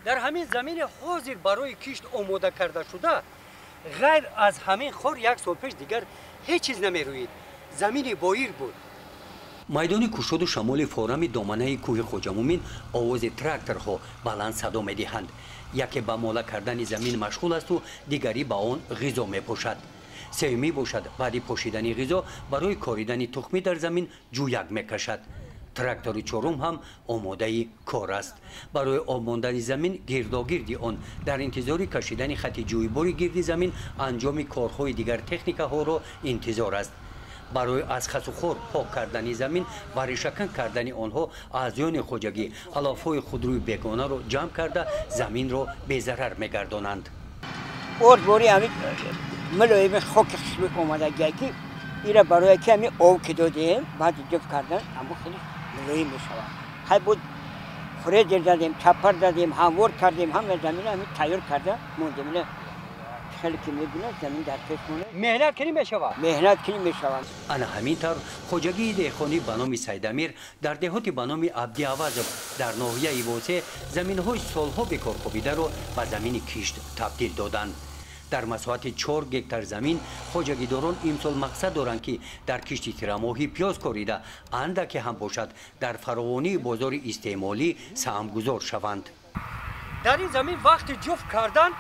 Дар ҳамин замини ҳозир барои кишт омода карда шуда, ғайр аз ҳамин хор, як сол пеш дигар ҳеҷ чиз намерӯид. Замини боир буд. Майдони кушоду шамоли форами доманаи кӯҳи Хоҷамумин овози тракторҳо баланд садо медиҳанд. Яке ба мола кардани замин машғул асту дигарӣ ба он ғизо мепошад. Сеюмӣ бошад, баъди пошидани ғизо барои коридани тухмӣ дар замин ҷӯяк мекашад. Трактори чорум ҳам омодаи кор аст. Барои об мондани замин гирдогирди он дар интизори кашидани хати ҷӯйбори гирди замин анҷоми корҳои дигар техникаҳоро интизор аст. Барои аз хасухор пок кардани замин ва решакан кардани онҳо аъзоёни хоҷагӣ алафҳои худрӯи бегонаро ҷамъ карда, заминро безарар мегардонанд. Ордбори ҳамин мулоими хоки хушбӯй омадагия, ки ира барои ки ҳамин об ки додем, баъди ҷуфт кардан ҳамон хеле мулоим мешавад. Хай, буд, фрезер дадем, чапар дадем, ҳамвор кардем, ҳама замина ҳамин тайёр карда мондем. Ина хеле ки мебинад, замин дар пеш монад. Меҳнат кунӣ мешавад. Меҳнат кунӣ мешавад. Ана ҳамин тавр хоҷагии деҳқонӣ ба номи Сайдамир дар деҳоти ба номи Абди Авазов дар ноҳияи Восе заминҳои солҳо бекорхобидаро ба замини кишт табдил доданд. Дар масоҳати 4 гектар замин хоҷагидорон имсол мақсад доранд, ки дар кишти тирамоҳӣ пиёз корида, андаке ҳам бошад, дар фаровонии бозори истеъмолӣ саҳмгузор шаванд. Дар ин замин вақти ҷуфт кардан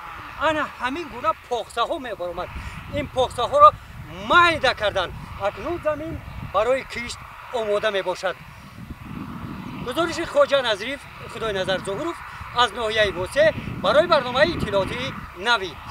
ана ҳамин гуна поқсаҳо мебаромад. Ин поқсаҳоро майда кардан. Акнун замин барои кишт омода мебошад. Гузориши Хоҷа Назриф, Худойназар Зуҳуров аз ноҳияи Восе барои барномаи иттилоотии Навид.